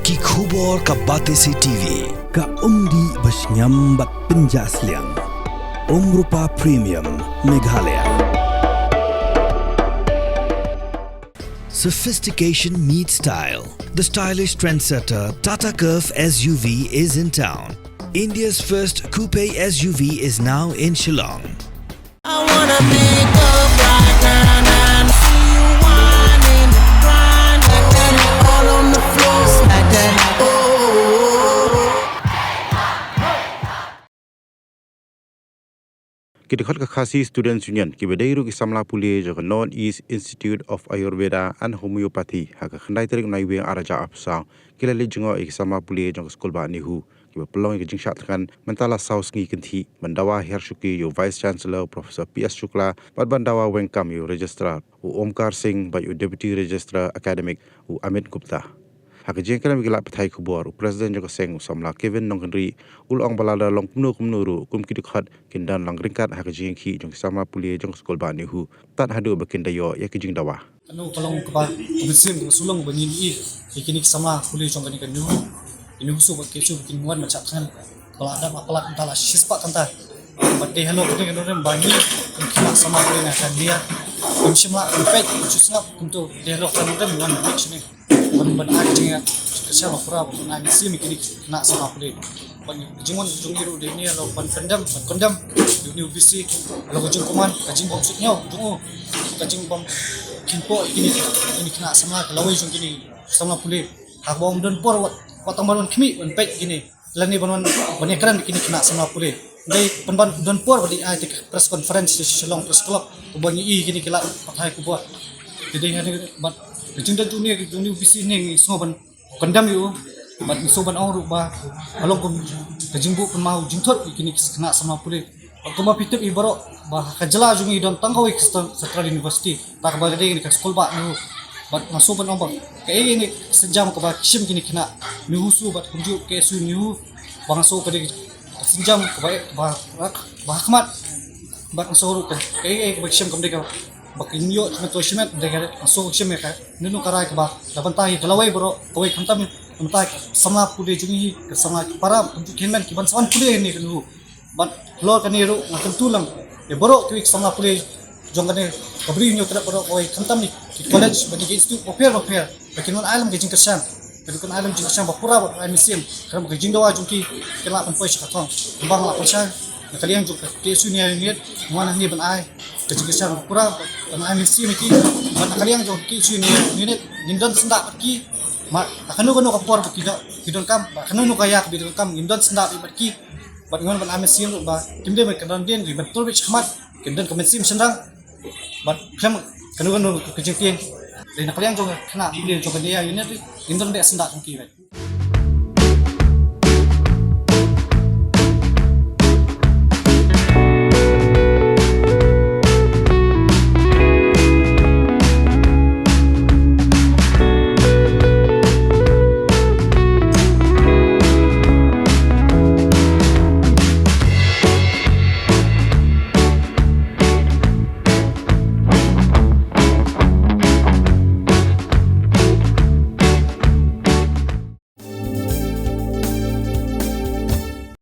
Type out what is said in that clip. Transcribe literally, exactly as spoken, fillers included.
Ki khubor ka Batesi T V. Ka umdih ba shngiam bad pynjah sliang. Umrupa Premium Meghalaya. Sophistication meets style. The stylish trendsetter Tata Curvv S U V is in town. India's first coupe S U V is now in Shillong. I wanna pick up right now and see you whining, grinding, all on the floor like that. Oh. Ki dkhot ka Khasi Students Union kiba dei ruh ki samla pule jong ka North East Institute of Ayurveda and Homeopathy ha ka khyndai tarik Naiwieng arhajar arphew saw ki la leit jngoh ïa ki samla pule jong ka skul bah NEHU kiba pynlong ïa ka jingshah thngan mynta la saw sngi kynthih ban dawa hiar shuki ïa u Vice Chancellor Professor P S Shukla bad ban dawa weng kam ïa u Registrar u Omkar Singh bad ïa u Deputy Registrar Academic u Amit Gupta. Ha ka jingkren bad ki lad pathai khubor u President jong ka seng u samla Kevin Nongkynrih u la ong ba lada long kumno kumno ruh kum ki dkhot kin don lang ryngkat ha ka jingïakhih jong ki samla pule jong ka skul bah NEHU tad haduh ba kin da ïoh ïa ka jingdawa. Kano ka long kaba ka mynsiem kaba sulong ba ngin ïohi ïa kine ki samla pule jong kane ka NEHU. Kine ki shu ba ki shu ba kin wan ban shah thngan ba la dap la palat mynta la shispah kynta. Bad dei halor kane ka nongrim ba ngi kum ki samla pule na ka NEHU kim shym la peit shu sngap kumto dei halor ka nongrim wan ban shane ban ban ai ka jingïa ka sha ba pura ba ban ai mynsiem ïa kine ki khynnah samla pule. Ban jingwan jong ngi ruh dei ne halor ban pyndem ban kyndem ïa une u VC halor ka jingkmen ka jingbym suidñiew jong u ka jingbym kynpoh ïa kine kine khynnah samla ka lawei jong kine samla pule. Ha kaba ym don por wat wat tang ban wan khmih ban peit ïa kine lane ban wan ban ïakren ïa kine khynnah samla pule. Dei pynban don por ba dei ai te press conference sha Shillong Press Club kaba ngi ïohi ïa kine ki lad pathai khubor. Te dei hangne bad ka jingdon jong une jong une u VC ne ngi sngew ban kyndem ïa u bad ngi sngew ban ong ruh ba ka long kum ka jingbuh pynmaw jingthut ïa kine ki khynnah samla pule. Bad kumba phi tip ïa baroh ba ha ka jylla jong ngi don tang kawei ka Central University ta kaba dei ka skul bah NEHU. Bad nga sngew ban ong ba kaei kane ka sienjam kaba ki shim kine ki khynnah NEHUSU bad kumjuh KSU NEHU ba nga sngew ka dei ka sienjam kaba ba ba hakhmat. Bad nga sngew ruh ka kaei kaba ki shim kam dei ka ba kin ïoh shimet to shimet dei ka nga sngew shim ïa ka nunu ka rai kaba da bynta ïa ka lawei baroh kawei khamtam da bynta ïa ka samla pule jong ngi ka samla ki para kumjuh ki hynmen kiban sa wan pule hangne ka NEHU. Bad halor kane ruh nga kyntu lang ïa baroh kiwei ki samla pule jong kane ka Bri Hynñiewtrep baroh kawei khamtam ïa ki college bad ïa ki institute bapher bapher ba kin wan ai lem ka jingkyrshan ba kin wan ai lem jingkyrshan ba pura bad ai mynsiem khnang ba ka jingdawa jong ki kan lah ban poi sha ka thong. Kumba nga la pynshai na ka liang jong ka KSU Nongïalam Unit nga wan hangne ban ai ka jingkyrshan ba pura ban ai mynsiem ïa ki bad na ka liang jong ka KSU Nongïalam Unit ngin don syndah bad ki. Ma ha kano kano ka por ba ki don ki donkam ba kano kano ka ïa ka ba ki donkam ngin don syndah bad ki. Bad ngi wan ban ai mynsiem ruh ba kim dei ban ka don dien ki ban tur bad shakhmat kin don ka mynsiem shynrang. Bad khlem kano kano ka jingtieng dei na ka liang jong ka khynnah pule jong ka Nongïalam Unit ngin don dei syndah jong ki bad.